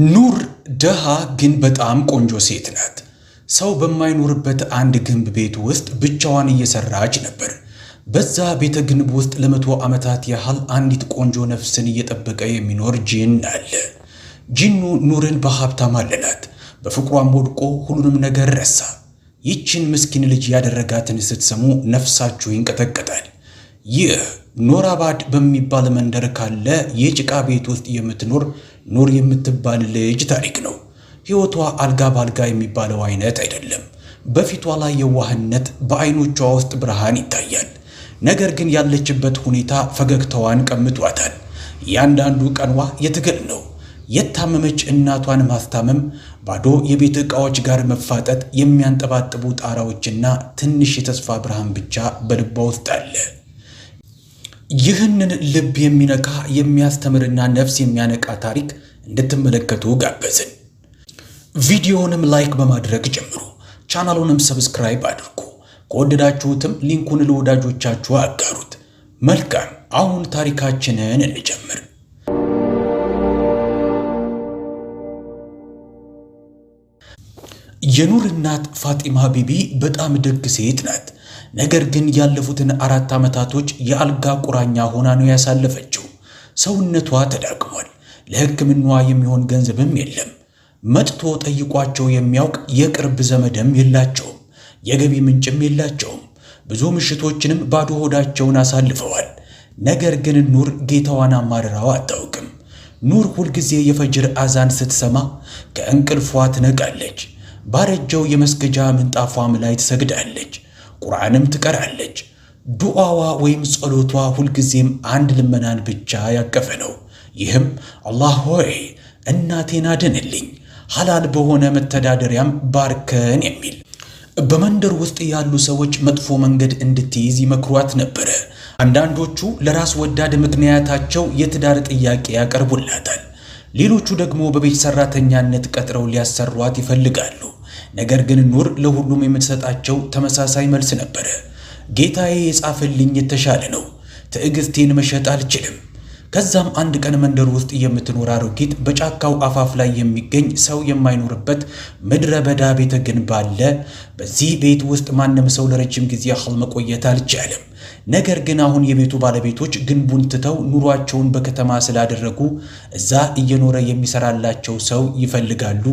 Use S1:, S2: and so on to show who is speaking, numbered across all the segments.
S1: ኑር ደሃ ግን በጣም ቆንጆ ሴት ናት። ሰው በማይኖርበት አንድ ግንብ ቤት ውስጥ ብቻዋን እየሰራች ነበር። በዛ ቤተ ግንብ ውስጥ ለ100 ዓመታት ያህል አንዲት ቆንጆ ነፍስን እየጠበቀ የሚኖር ጂን አለ። ጂኑ ኑርን በሀብታም አለላት። በፍቅሯም ወድቆ ሁሉንም ነገር ረሳ። ይችን ምስኪን ልጅ ያደረጋትን ስትሰሙ ነፍሳችሁ ይንቀጠቀጣል። ይህ ኖራባድ በሚባል መንደር ካለ የጭቃ ቤት ውስጥ የምትኖር ኑር የምትባል ልጅ ታሪክ ነው። ሕይወቷ አልጋ ባልጋ የሚባለው አይነት አይደለም። በፊቷ ላይ የዋህነት፣ በዐይኖቿ ውስጥ ብርሃን ይታያል። ነገር ግን ያለችበት ሁኔታ ፈገግታዋን ቀምቷታል። እያንዳንዱ ቀንዋ የትግል ነው። የታመመች እናቷን ማስታመም፣ ባዶ የቤት ዕቃዎች ጋር መፋጠጥ፣ የሚያንጠባጥቡ ጣራዎችና ትንሽ የተስፋ ብርሃን ብቻ በልቧ ውስጥ አለ። ይህንን ልብ የሚነካ፣ የሚያስተምርና ነፍስ የሚያነቃ ታሪክ እንድትመለከቱ ጋበዝን። ቪዲዮውንም like በማድረግ ጀምሩ። ቻናሉንም subscribe አድርጉ። ከወደዳችሁትም link ኡን ለወዳጆቻችሁ አጋሩት። መልካም፣ አሁን ታሪካችንን እንጀምር። የኑር እናት ፋጢማ ቢቢ በጣም ደግ ሴት ናት። ነገር ግን ያለፉትን 4 ዓመታቶች የአልጋ ቁራኛ ሆና ነው ያሳለፈችው። ሰውነቷ ተዳክሟል። ለሕክምናዋ የሚሆን ገንዘብም የለም። መጥቶ ጠይቋቸው የሚያውቅ የቅርብ ዘመድም የላቸውም። የገቢ ምንጭም የላቸውም። ብዙ ምሽቶችንም ባዶ ሆዳቸውን አሳልፈዋል። ነገር ግን ኑር ጌታዋን አማርራው አታውቅም። ኑር ሁልጊዜ የፈጅር አዛን ስትሰማ ከእንቅልፏ ትነቃለች። ባረጀው የመስገጃ ምንጣፏም ላይ ትሰግዳለች። ቁርአንም ትቀራለች። ዱዓዋ ወይም ጸሎቷ ሁልጊዜም አንድ ልመናን ብቻ ያቀፈ ነው። ይህም አላህ ሆይ እናቴን አድንልኝ፣ ሐላል በሆነ መተዳደሪያም ባርከን የሚል። በመንደር ውስጥ ያሉ ሰዎች መጥፎ መንገድ እንድትይዝ ይመክሯት ነበረ። አንዳንዶቹ ለራስ ወዳድ ምክንያታቸው የትዳር ጥያቄ ያቀርቡላታል። ሌሎቹ ደግሞ በቤት ሰራተኛነት ቀጥረው ሊያሰሯት ይፈልጋሉ። ነገር ግን ኑር ለሁሉም የምትሰጣቸው ተመሳሳይ መልስ ነበረ። ጌታዬ የጻፈልኝ የተሻለ ነው። ትዕግስቴን መሸጥ አልችልም። ከዛም አንድ ቀን መንደር ውስጥ የምትኖር አሮጊት በጫካው አፋፍ ላይ የሚገኝ ሰው የማይኖርበት ምድረ በዳ ቤተ ግንብ አለ። በዚህ ቤት ውስጥ ማንም ሰው ለረጅም ጊዜ ያህል መቆየት አልቻለም። ነገር ግን አሁን የቤቱ ባለቤቶች ግንቡን ትተው ኑሯቸውን በከተማ ስላደረጉ እዛ እየኖረ የሚሰራላቸው ሰው ይፈልጋሉ።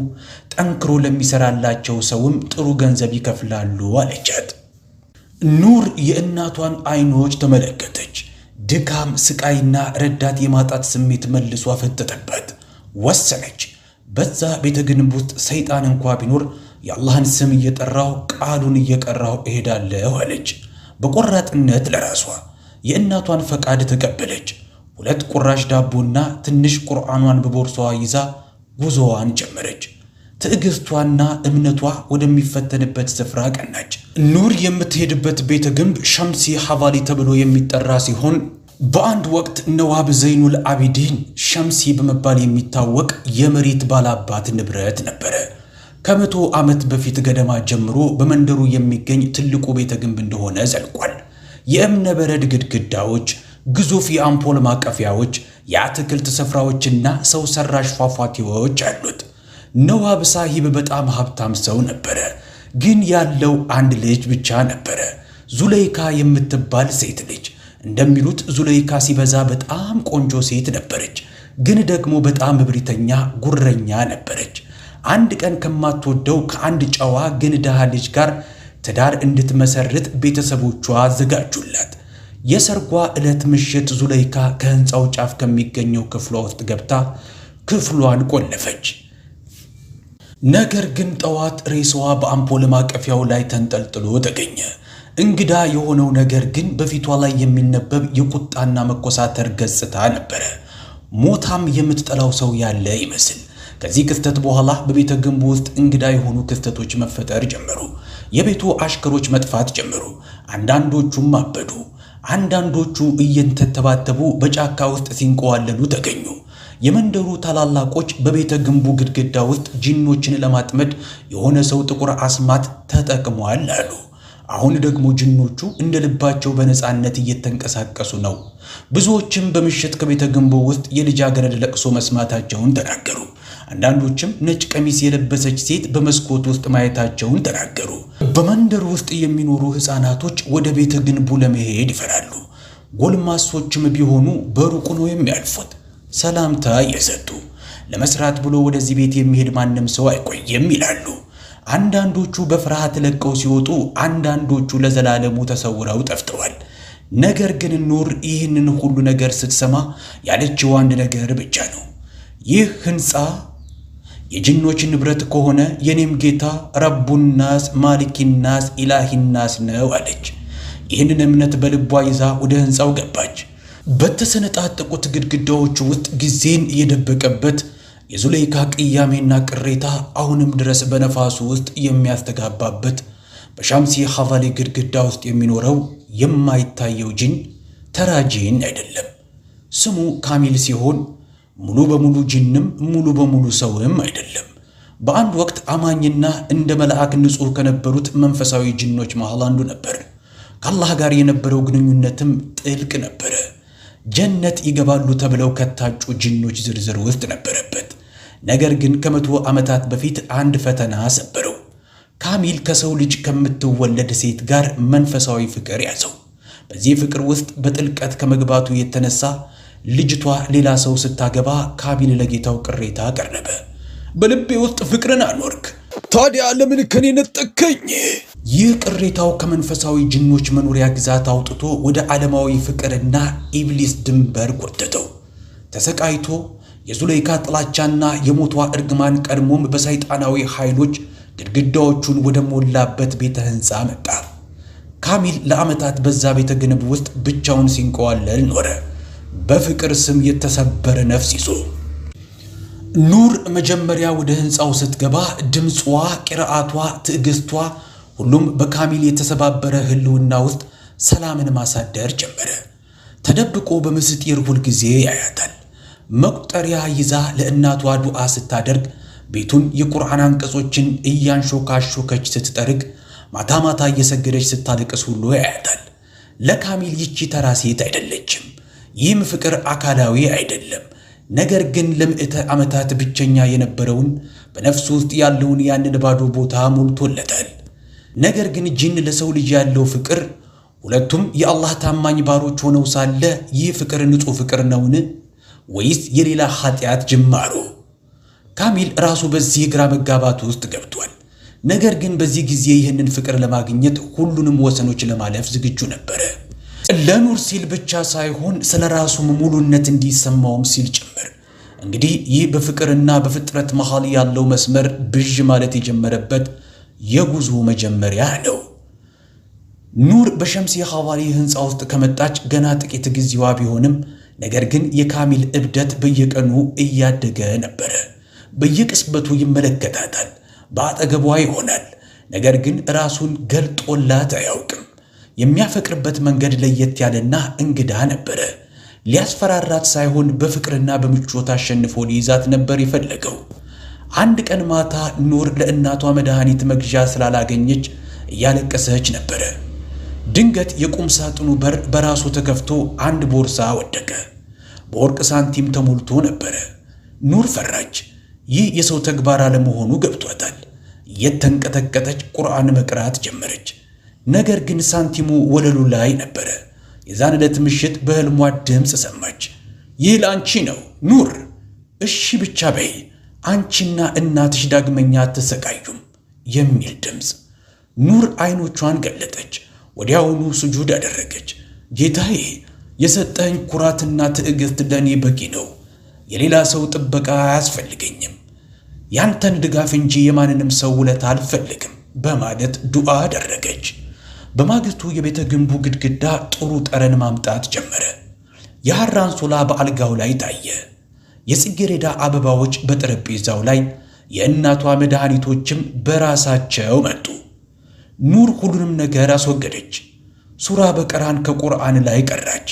S1: ጠንክሮ ለሚሰራላቸው ሰውም ጥሩ ገንዘብ ይከፍላሉ አለቻት። ኑር የእናቷን አይኖች ተመለከተች። ድካም፣ ስቃይና ረዳት የማጣት ስሜት መልሶ አፈጠጠባት። ወሰነች። በዛ ቤተ ግንብ ውስጥ ሰይጣን እንኳ ቢኖር የአላህን ስም እየጠራሁ ቃሉን እየቀራሁ እሄዳለሁ አለች። በቆራጥነት ለራሷ የእናቷን ፈቃድ ተቀበለች። 2 ቁራሽ ዳቦና ትንሽ ቁርአኗን በቦርሳዋ ይዛ ጉዞዋን ጀመረች። ትዕግስቷና እምነቷ ወደሚፈተንበት ስፍራ ቀናች። ኑር የምትሄድበት ቤተ ግንብ ሸምሲ ሐቫሊ ተብሎ የሚጠራ ሲሆን በአንድ ወቅት ነዋብ ዘይኑል አቢዲን ሸምሲ በመባል የሚታወቅ የመሬት ባላባት ንብረት ነበረ። ከ100 ዓመት በፊት ገደማ ጀምሮ በመንደሩ የሚገኝ ትልቁ ቤተ ግንብ እንደሆነ ዘልቋል። የእብነ በረድ ግድግዳዎች፣ ግዙፍ የአምፖል ማቀፊያዎች፣ የአትክልት ስፍራዎችና ሰው ሰራሽ ፏፏቴዎች አሉት። ነዋብ ሳሂብ በጣም ሀብታም ሰው ነበረ። ግን ያለው አንድ ልጅ ብቻ ነበረ፣ ዙለይካ የምትባል ሴት ልጅ። እንደሚሉት ዙለይካ ሲበዛ በጣም ቆንጆ ሴት ነበረች። ግን ደግሞ በጣም እብሪተኛ፣ ጉረኛ ነበረች። አንድ ቀን ከማትወደው ከአንድ ጨዋ ግን ድሃ ልጅ ጋር ትዳር እንድትመሰርት ቤተሰቦቿ አዘጋጁላት። የሰርጓ ዕለት ምሽት ዙለይካ ከህንፃው ጫፍ ከሚገኘው ክፍሏ ውስጥ ገብታ ክፍሏን ቆለፈች። ነገር ግን ጠዋት ሬሳዋ በአምፖል ማቀፊያው ላይ ተንጠልጥሎ ተገኘ። እንግዳ የሆነው ነገር ግን በፊቷ ላይ የሚነበብ የቁጣና መኮሳተር ገጽታ ነበረ። ሞታም የምትጠላው ሰው ያለ ይመስል። ከዚህ ክስተት በኋላ በቤተ ግንቡ ውስጥ እንግዳ የሆኑ ክስተቶች መፈጠር ጀመሩ። የቤቱ አሽከሮች መጥፋት ጀመሩ። አንዳንዶቹም አበዱ። አንዳንዶቹ እየተተባተቡ በጫካ ውስጥ ሲንቀዋለሉ ተገኙ። የመንደሩ ታላላቆች በቤተ ግንቡ ግድግዳ ውስጥ ጂኖችን ለማጥመድ የሆነ ሰው ጥቁር አስማት ተጠቅሟል አሉ። አሁን ደግሞ ጅኖቹ እንደ ልባቸው በነፃነት እየተንቀሳቀሱ ነው። ብዙዎችም በምሽት ከቤተ ግንቡ ውስጥ የልጃገረድ ለቅሶ መስማታቸውን ተናገሩ። አንዳንዶችም ነጭ ቀሚስ የለበሰች ሴት በመስኮት ውስጥ ማየታቸውን ተናገሩ። በመንደር ውስጥ የሚኖሩ ሕፃናቶች ወደ ቤተ ግንቡ ለመሄድ ይፈራሉ። ጎልማሶችም ቢሆኑ በሩቁ ነው የሚያልፉት፣ ሰላምታ እየሰጡ። ለመስራት ብሎ ወደዚህ ቤት የሚሄድ ማንም ሰው አይቆይም ይላሉ። አንዳንዶቹ በፍርሃት ለቀው ሲወጡ፣ አንዳንዶቹ ለዘላለሙ ተሰውረው ጠፍተዋል። ነገር ግን ኑር ይህንን ሁሉ ነገር ስትሰማ ያለችው አንድ ነገር ብቻ ነው። ይህ ሕንፃ የጅኖች ንብረት ከሆነ የኔም ጌታ ረቡናስ ማሊኪናስ ኢላሂናስ ነው አለች። ይህንን እምነት በልቧ ይዛ ወደ ሕንፃው ገባች። በተሰነጣጠቁት ግድግዳዎች ውስጥ ጊዜን የደበቀበት የዙሌይካ ቅያሜና ቅሬታ አሁንም ድረስ በነፋሱ ውስጥ የሚያስተጋባበት በሻምሲ ሐቫሊ ግድግዳ ውስጥ የሚኖረው የማይታየው ጂን ተራ ጂን አይደለም። ስሙ ካሚል ሲሆን ሙሉ በሙሉ ጂንም ሙሉ በሙሉ ሰውም አይደለም። በአንድ ወቅት አማኝና እንደ መልአክ ንጹሕ ከነበሩት መንፈሳዊ ጂኖች መሃል አንዱ ነበር። ከአላህ ጋር የነበረው ግንኙነትም ጥልቅ ነበረ። ጀነት ይገባሉ ተብለው ከታጩ ጂኖች ዝርዝር ውስጥ ነበረበት። ነገር ግን ከ100 ዓመታት በፊት አንድ ፈተና ሰበረው። ካሚል ከሰው ልጅ ከምትወለድ ሴት ጋር መንፈሳዊ ፍቅር ያዘው። በዚህ ፍቅር ውስጥ በጥልቀት ከመግባቱ የተነሳ ልጅቷ ሌላ ሰው ስታገባ ካሚል ለጌታው ቅሬታ አቀረበ። በልቤ ውስጥ ፍቅርን አኖርክ፣ ታዲያ ለምን ከኔ ነጠቅከኝ? ይህ ቅሬታው ከመንፈሳዊ ጅኖች መኖሪያ ግዛት አውጥቶ ወደ ዓለማዊ ፍቅርና ኢብሊስ ድንበር ጎተተው። ተሰቃይቶ የዙሌይካ ጥላቻና የሞቷ እርግማን ቀድሞም በሰይጣናዊ ኃይሎች ግድግዳዎቹን ወደ ሞላበት ቤተ ሕንፃ መጣ። ካሚል ለዓመታት በዛ ቤተ ግንብ ውስጥ ብቻውን ሲንቀዋለል ኖረ፣ በፍቅር ስም የተሰበረ ነፍስ ይዞ። ኑር መጀመሪያ ወደ ሕንፃው ስትገባ ድምጿ፣ ቂርአቷ፣ ትዕግስቷ ሁሉም በካሚል የተሰባበረ ህልውና ውስጥ ሰላምን ማሳደር ጀመረ። ተደብቆ በምስጢር ሁልጊዜ ያያታል። መቁጠሪያ ይዛ ለእናቷ ዱዓ ስታደርግ፣ ቤቱን የቁርአን አንቀጾችን እያንሾካሾከች ስትጠርግ፣ ማታ ማታ እየሰገደች ስታለቅስ ሁሉ ያያታል። ለካሚል ይቺ ተራ ሴት አይደለችም። ይህም ፍቅር አካላዊ አይደለም። ነገር ግን ለምዕተ ዓመታት ብቸኛ የነበረውን በነፍሱ ውስጥ ያለውን ያንን ባዶ ቦታ ሞልቶለታል። ነገር ግን ጂን ለሰው ልጅ ያለው ፍቅር፣ ሁለቱም የአላህ ታማኝ ባሮች ሆነው ሳለ ይህ ፍቅር ንጹሕ ፍቅር ነውን? ወይስ የሌላ ኃጢአት ጅማሮ? ካሚል ራሱ በዚህ ግራ መጋባት ውስጥ ገብቷል። ነገር ግን በዚህ ጊዜ ይህንን ፍቅር ለማግኘት ሁሉንም ወሰኖች ለማለፍ ዝግጁ ነበረ። ለኑር ሲል ብቻ ሳይሆን ስለ ራሱም ሙሉነት እንዲሰማውም ሲል ጭምር። እንግዲህ ይህ በፍቅርና በፍጥረት መሃል ያለው መስመር ብዥ ማለት የጀመረበት የጉዞ መጀመሪያ ነው። ኑር በሸምሲ ሐዋሪ ሕንፃ ውስጥ ከመጣች ገና ጥቂት ጊዜዋ ቢሆንም ነገር ግን የካሚል እብደት በየቀኑ እያደገ ነበረ። በየቅጽበቱ ይመለከታታል፣ በአጠገቧ ይሆናል። ነገር ግን ራሱን ገልጦላት አያውቅም። የሚያፈቅርበት መንገድ ለየት ያለና እንግዳ ነበረ። ሊያስፈራራት ሳይሆን በፍቅርና በምቾት አሸንፎ ሊይዛት ነበር የፈለገው። አንድ ቀን ማታ ኑር ለእናቷ መድኃኒት መግዣ ስላላገኘች እያለቀሰች ነበረ። ድንገት የቁም ሳጥኑ በር በራሱ ተከፍቶ አንድ ቦርሳ ወደቀ። በወርቅ ሳንቲም ተሞልቶ ነበረ። ኑር ፈራች። ይህ የሰው ተግባር አለመሆኑ ገብቷታል። እየተንቀጠቀጠች ቁርአን መቅራት ጀመረች። ነገር ግን ሳንቲሙ ወለሉ ላይ ነበረ። የዛን ዕለት ምሽት በሕልሟ ድምፅ ሰማች። ይህ ለአንቺ ነው ኑር፣ እሺ ብቻ በይ፣ አንቺና እናትሽ ዳግመኛ አትሰቃዩም የሚል ድምፅ። ኑር አይኖቿን ገለጠች። ወዲያውኑ ስጁድ አደረገች። ጌታዬ፣ የሰጠኝ ኩራትና ትዕግስት ለእኔ በቂ ነው። የሌላ ሰው ጥበቃ አያስፈልገኝም። ያንተን ድጋፍ እንጂ የማንንም ሰው ውለታ አልፈልግም በማለት ዱዓ አደረገች። በማግስቱ የቤተ ግንቡ ግድግዳ ጥሩ ጠረን ማምጣት ጀመረ። የሐር አንሶላ በአልጋው ላይ ታየ። የጽጌረዳ አበባዎች በጠረጴዛው ላይ፣ የእናቷ መድኃኒቶችም በራሳቸው መጡ። ኑር ሁሉንም ነገር አስወገደች። ሱራ በቀራን ከቁርአን ላይ ቀራች።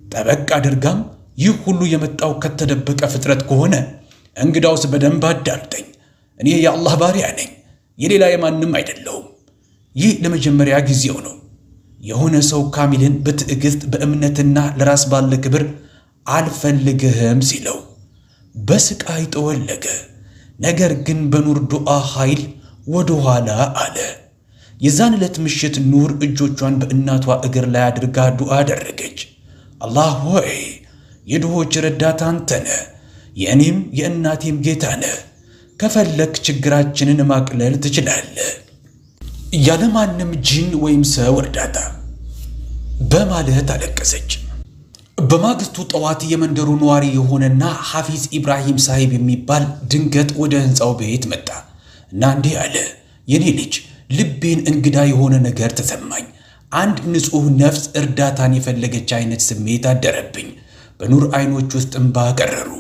S1: ጠበቅ አድርጋም ይህ ሁሉ የመጣው ከተደበቀ ፍጥረት ከሆነ እንግዳውስ በደንብ አዳምጠኝ። እኔ የአላህ ባሪያ ነኝ፣ የሌላ የማንም አይደለሁም። ይህ ለመጀመሪያ ጊዜው ነው። የሆነ ሰው ካሚልን በትዕግስት፣ በእምነትና ለራስ ባለ ክብር አልፈልግህም ሲለው። በስቃይ ጠወለገ። ነገር ግን በኑር ዱዓ ኃይል ወደ ኋላ አለ። የዛን ዕለት ምሽት ኑር እጆቿን በእናቷ እግር ላይ አድርጋ ዱዓ አደረገች። አላህ ሆይ፣ የድሆች ረዳት አንተ ነህ፣ የእኔም የእናቴም ጌታ ነህ። ከፈለክ ችግራችንን ማቅለል ትችላለህ፣ ያለማንም ጂን ወይም ሰው እርዳታ በማለት አለቀሰች። በማግስቱ ጠዋት የመንደሩ ነዋሪ የሆነና ሐፊዝ ኢብራሂም ሳሂብ የሚባል ድንገት ወደ ሕንፃው ቤት መጣ እና እንዲህ አለ። የኔ ልጅ፣ ልቤን እንግዳ የሆነ ነገር ተሰማኝ። አንድ ንጹሕ ነፍስ እርዳታን የፈለገች አይነት ስሜት አደረብኝ። በኑር አይኖች ውስጥ እንባ ቀረሩ።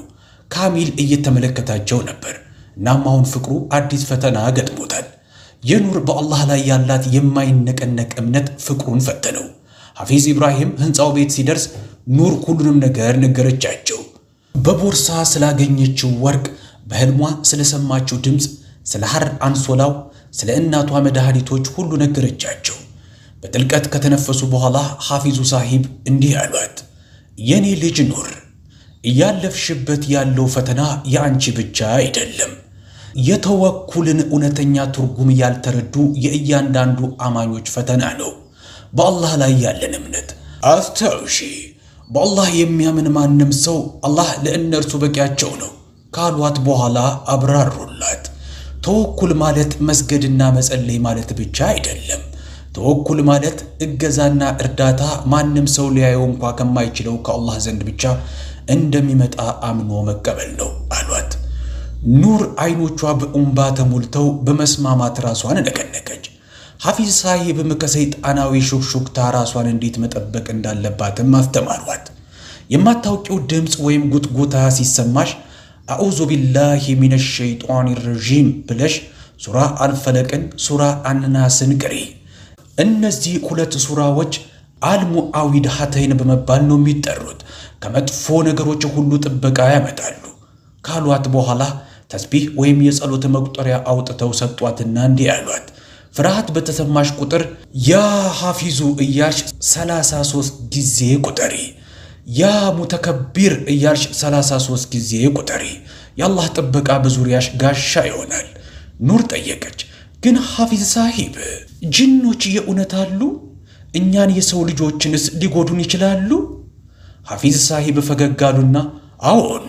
S1: ካሚል እየተመለከታቸው ነበር። እናም አሁን ፍቅሩ አዲስ ፈተና ገጥሞታል። የኑር በአላህ ላይ ያላት የማይነቀነቅ እምነት ፍቅሩን ፈተነው። ሐፊዝ ኢብራሂም ሕንፃው ቤት ሲደርስ ኑር ሁሉንም ነገር ነገረቻቸው። በቦርሳ ስላገኘችው ወርቅ፣ በሕልሟ ስለሰማችው ድምፅ፣ ስለ ሐር አንሶላው፣ ስለ እናቷ መድኃኒቶች ሁሉ ነገረቻቸው። በጥልቀት ከተነፈሱ በኋላ ሐፊዙ ሳሂብ እንዲህ አሏት። የኔ ልጅ ኑር፣ እያለፍሽበት ያለው ፈተና የአንቺ ብቻ አይደለም። የተወኩልን እውነተኛ ትርጉም ያልተረዱ የእያንዳንዱ አማኞች ፈተና ነው። በአላህ ላይ ያለን እምነት አስታውሺ። በአላህ የሚያምን ማንም ሰው አላህ ለእነርሱ በቂያቸው ነው ካሏት በኋላ አብራሩላት። ተወኩል ማለት መስገድና መጸለይ ማለት ብቻ አይደለም። ተወኩል ማለት እገዛና እርዳታ ማንም ሰው ሊያየው እንኳ ከማይችለው ከአላህ ዘንድ ብቻ እንደሚመጣ አምኖ መቀበል ነው አሏት። ኑር አይኖቿ በእንባ ተሞልተው በመስማማት ራሷን ነቀነቀች። ሐፊዝ ሳሂብም ከሰይጣናዊ ሹክሹክታ ራሷን እንዴት መጠበቅ እንዳለባትም አስተማሯት። የማታውቂው ድምፅ ወይም ጉትጉታ ሲሰማሽ أعوذ بالله من الشيطان الرجيم ብለሽ ሱራ አልፈለቅን፣ ሱራ አንናስን ቅሪ። እነዚህ ሁለት ሱራዎች አልሙዓዊድሃተይን በመባል ነው የሚጠሩት። ከመጥፎ ነገሮች ሁሉ ጥበቃ ያመጣሉ ካሏት በኋላ ተስቢህ ወይም የጸሎት መቁጠሪያ አውጥተው ሰጧትና እንዲህ አሏት። ፍርሃት በተሰማሽ ቁጥር ያ ሐፊዙ እያልሽ 33 ጊዜ ቁጠሪ። ያ ሙተከቢር እያልሽ 33 ጊዜ ቁጠሪ። የአላህ ጥበቃ በዙሪያሽ ጋሻ ይሆናል። ኑር ጠየቀች፣ ግን ሐፊዝ ሳሂብ፣ ጅኖች የእውነት አሉ? እኛን የሰው ልጆችንስ ሊጎዱን ይችላሉ? ሐፊዝ ሳሂብ ፈገግ አሉና አዎን፣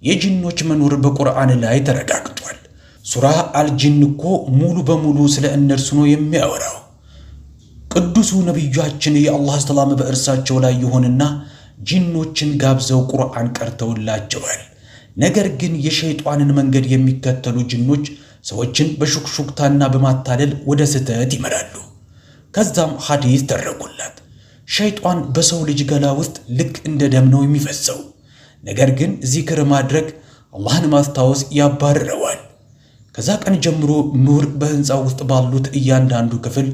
S1: የጅኖች መኖር በቁርአን ላይ ተረጋግጧል። ሱራ አልጅን እኮ ሙሉ በሙሉ ስለ እነርሱ ነው የሚያወራው። ቅዱሱ ነቢያችን የአላህ ሰላም በእርሳቸው ላይ ይሆንና ጂኖችን ጋብዘው ቁርአን ቀርተውላቸዋል። ነገር ግን የሸይጧንን መንገድ የሚከተሉ ጅኖች ሰዎችን በሹክሹክታና በማታለል ወደ ስህተት ይመራሉ። ከዛም ሐዲስ ተረኩላት። ሸይጧን በሰው ልጅ ገላ ውስጥ ልክ እንደ ደም ነው የሚፈሰው። ነገር ግን ዚክር ማድረግ፣ አላህን ማስታወስ ያባርረዋል። ከዛ ቀን ጀምሮ ኑር በሕንፃ ውስጥ ባሉት እያንዳንዱ ክፍል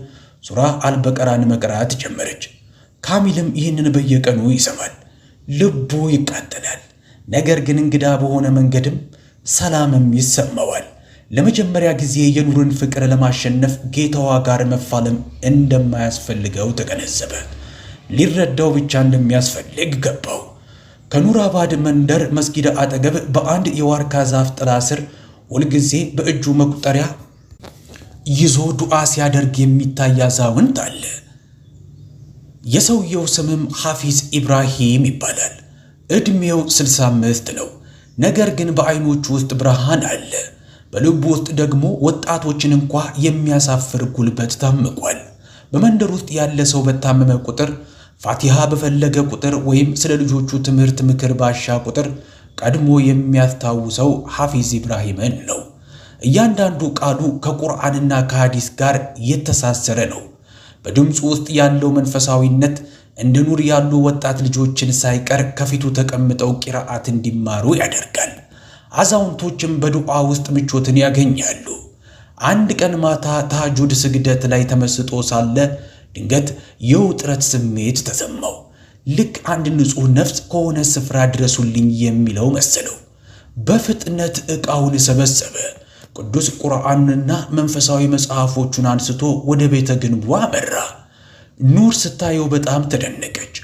S1: ሱራ አልበቀራን መቅራት ጀመረች። ካሚልም ይህንን በየቀኑ ይሰማል። ልቡ ይቃጠላል። ነገር ግን እንግዳ በሆነ መንገድም ሰላምም ይሰማዋል። ለመጀመሪያ ጊዜ የኑርን ፍቅር ለማሸነፍ ጌታዋ ጋር መፋለም እንደማያስፈልገው ተገነዘበ። ሊረዳው ብቻ እንደሚያስፈልግ ገባው። ከኑራባድ መንደር መስጊድ አጠገብ በአንድ የዋርካ ዛፍ ጥላ ስር ሁልጊዜ በእጁ መቁጠሪያ ይዞ ዱዓ ሲያደርግ የሚታይ አዛውንት አለ። የሰውየው ስምም ሐፊዝ ኢብራሂም ይባላል። ዕድሜው 65 ነው። ነገር ግን በዐይኖቹ ውስጥ ብርሃን አለ። በልቡ ውስጥ ደግሞ ወጣቶችን እንኳ የሚያሳፍር ጉልበት ታምቋል። በመንደር ውስጥ ያለ ሰው በታመመ ቁጥር፣ ፋቲሃ በፈለገ ቁጥር ወይም ስለ ልጆቹ ትምህርት ምክር ባሻ ቁጥር ቀድሞ የሚያስታውሰው ሐፊዝ ኢብራሂምን ነው። እያንዳንዱ ቃሉ ከቁርአንና ከሐዲስ ጋር የተሳሰረ ነው። በድምፁ ውስጥ ያለው መንፈሳዊነት እንደ ኑር ያሉ ወጣት ልጆችን ሳይቀር ከፊቱ ተቀምጠው ቂራአት እንዲማሩ ያደርጋል። አዛውንቶችም በዱዓ ውስጥ ምቾትን ያገኛሉ። አንድ ቀን ማታ ታጁድ ስግደት ላይ ተመስጦ ሳለ ድንገት የውጥረት ስሜት ተሰማው። ልክ አንድ ንጹሕ ነፍስ ከሆነ ስፍራ ድረሱልኝ የሚለው መሰለው። በፍጥነት ዕቃውን ሰበሰበ። ቅዱስ ቁርአንና መንፈሳዊ መጽሐፎቹን አንስቶ ወደ ቤተ ግንቡ አመራ። ኑር ስታየው በጣም ተደነቀች።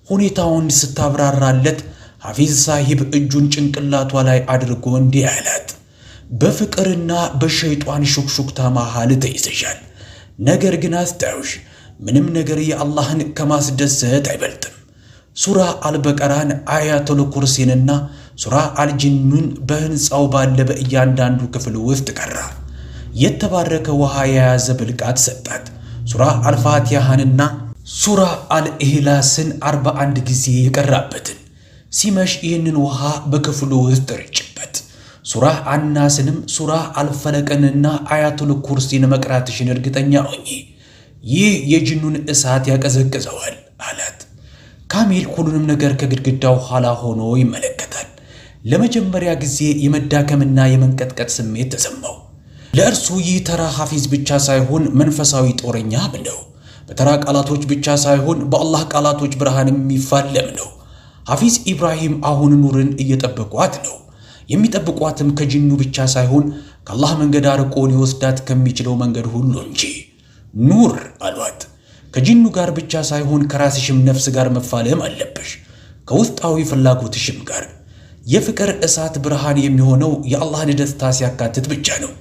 S1: ሁኔታውን ስታብራራለት ሐፊዝ ሳሂብ እጁን ጭንቅላቷ ላይ አድርጎ እንዲህ አላት፣ በፍቅርና በሸይጧን ሹክሹክታ መሃል ተይዘሻል። ነገር ግን አስታውሽ፣ ምንም ነገር የአላህን ከማስደሰት አይበልጥም። ሱራ አልበቀራን፣ አያቱል ኩርሲንና ሱራ አልጅኑን በሕንፃው ባለ በእያንዳንዱ ክፍል ውስጥ ቀራ። የተባረከ ውሃ የያዘ ብልቃት ሰጣት። ሱራ አልፋቲሃንና ሱራ አልኢህላስን 41 ጊዜ የቀራበትን ሲመሽ ይህንን ውሃ በክፍሉ ውስጥ ርጭበት። ሱራ አናስንም ሱራ አልፈለቅንና አያቱል ኩርሲን መቅራትሽን እርግጠኛ ሆኚ። ይህ የጅኑን እሳት ያቀዘቅዘዋል አላት። ካሚል ሁሉንም ነገር ከግድግዳው ኋላ ሆኖ ይመለከታል። ለመጀመሪያ ጊዜ የመዳከምና የመንቀጥቀጥ ስሜት ተሰማው። ለእርሱ ይህ ተራ ሐፊዝ ብቻ ሳይሆን መንፈሳዊ ጦረኛም ነው። በተራ ቃላቶች ብቻ ሳይሆን በአላህ ቃላቶች ብርሃን የሚፋለም ነው። ሐፊዝ ኢብራሂም አሁን ኑርን እየጠበቋት ነው። የሚጠብቋትም ከጅኑ ብቻ ሳይሆን ከአላህ መንገድ አርቆ ሊወስዳት ከሚችለው መንገድ ሁሉ እንጂ። ኑር አሏት፣ ከጅኑ ጋር ብቻ ሳይሆን ከራስሽም ነፍስ ጋር መፋለም አለብሽ፣ ከውስጣዊ ፍላጎትሽም ጋር። የፍቅር እሳት ብርሃን የሚሆነው የአላህን ደስታ ሲያካትት ብቻ ነው።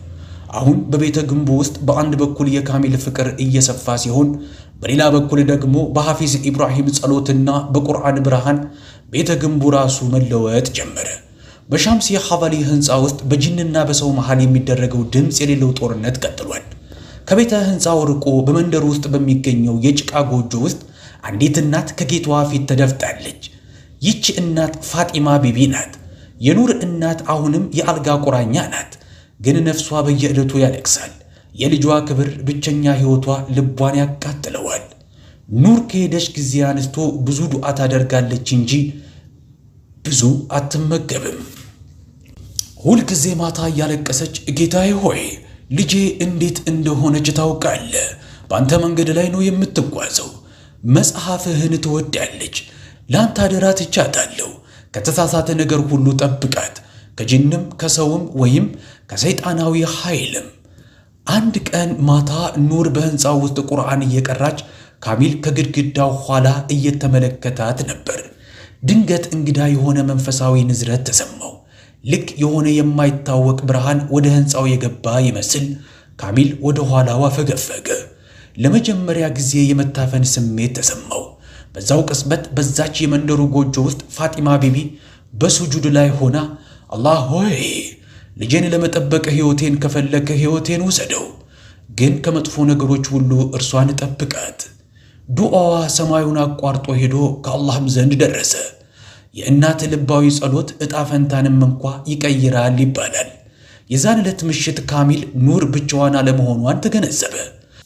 S1: አሁን በቤተ ግንቡ ውስጥ በአንድ በኩል የካሚል ፍቅር እየሰፋ ሲሆን፣ በሌላ በኩል ደግሞ በሐፊዝ ኢብራሂም ጸሎትና በቁርአን ብርሃን ቤተ ግንቡ ራሱ መለወጥ ጀመረ። በሻምሲ ሐቫሊ ሕንፃ ውስጥ በጅንና በሰው መሃል የሚደረገው ድምፅ የሌለው ጦርነት ቀጥሏል። ከቤተ ሕንፃው ርቆ በመንደሩ ውስጥ በሚገኘው የጭቃ ጎጆ ውስጥ አንዲት እናት ከጌታዋ ፊት ተደፍጣለች። ይቺ እናት ፋጢማ ቢቢ ናት። የኑር እናት አሁንም የአልጋ ቁራኛ ናት። ግን ነፍሷ በየዕለቱ ያለቅሳል። የልጇ ክብር ብቸኛ ሕይወቷ ልቧን ያቃጥለዋል። ኑር ከሄደች ጊዜ አንስቶ ብዙ ዱዓ ታደርጋለች እንጂ ብዙ አትመገብም። ሁልጊዜ ማታ እያለቀሰች ጌታዬ ሆይ፣ ልጄ እንዴት እንደሆነች ታውቃለህ። በአንተ መንገድ ላይ ነው የምትጓዘው። መጽሐፍህን ትወዳለች። ለአንተ አደራ ትቻታለሁ። ከተሳሳተ ነገር ሁሉ ጠብቃት፣ ከጅንም ከሰውም ወይም ከሰይጣናዊ ኃይልም። አንድ ቀን ማታ ኑር በሕንፃው ውስጥ ቁርአን እየቀራች ካሚል ከግድግዳው ኋላ እየተመለከታት ነበር። ድንገት እንግዳ የሆነ መንፈሳዊ ንዝረት ተሰማው። ልክ የሆነ የማይታወቅ ብርሃን ወደ ሕንፃው የገባ ይመስል ካሚል ወደ ኋላው አፈገፈገ። ለመጀመሪያ ጊዜ የመታፈን ስሜት ተሰማው። በዛው ቅጽበት በዛች የመንደሩ ጎጆ ውስጥ ፋጢማ ቢቢ በሱጁድ ላይ ሆና አላህ ሆይ፣ ልጄን ለመጠበቅ ሕይወቴን ከፈለግህ ሕይወቴን ውሰደው፣ ግን ከመጥፎ ነገሮች ሁሉ እርሷን ጠብቃት። ዱዓዋ ሰማዩን አቋርጦ ሄዶ ከአላህም ዘንድ ደረሰ። የእናት ልባዊ ጸሎት ዕጣ ፈንታንም እንኳ ይቀይራል ይባላል። የዛን ዕለት ምሽት ካሚል ኑር ብቻዋን አለመሆኗን ተገነዘበ።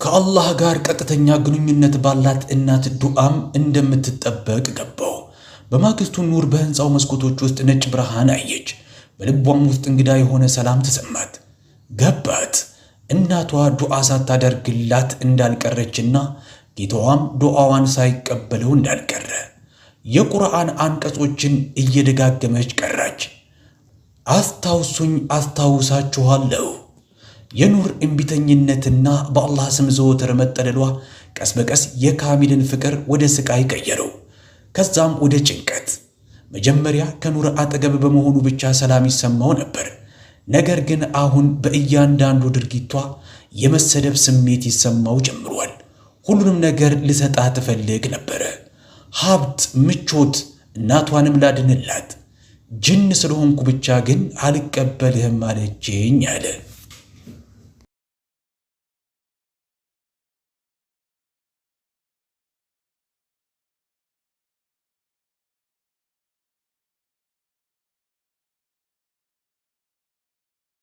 S1: ከአላህ ጋር ቀጥተኛ ግንኙነት ባላት እናት ዱዓም እንደምትጠበቅ ገባው። በማግስቱ ኑር በሕንፃው መስኮቶች ውስጥ ነጭ ብርሃን አየች። በልቧም ውስጥ እንግዳ የሆነ ሰላም ተሰማት። ገባት። እናቷ ዱዓ ሳታደርግላት እንዳልቀረችና ጌታዋም ዱዓዋን ሳይቀበለው እንዳልቀረ የቁርአን አንቀጾችን እየደጋገመች ቀራች። አስታውሱኝ አስታውሳችኋለሁ። የኑር እምቢተኝነትና በአላህ ስም ዘወትር መጠለሏ ቀስ በቀስ የካሚልን ፍቅር ወደ ስቃይ ቀየረው፣ ከዛም ወደ ጭንቀት። መጀመሪያ ከኑር አጠገብ በመሆኑ ብቻ ሰላም ይሰማው ነበር። ነገር ግን አሁን በእያንዳንዱ ድርጊቷ የመሰደብ ስሜት ይሰማው ጀምሯል። ሁሉንም ነገር ልሰጣት እፈልግ ነበረ፣ ሀብት፣ ምቾት፣ እናቷንም ላድንላት። ጅን ስለሆንኩ ብቻ ግን አልቀበልህም አለችኝ አለ።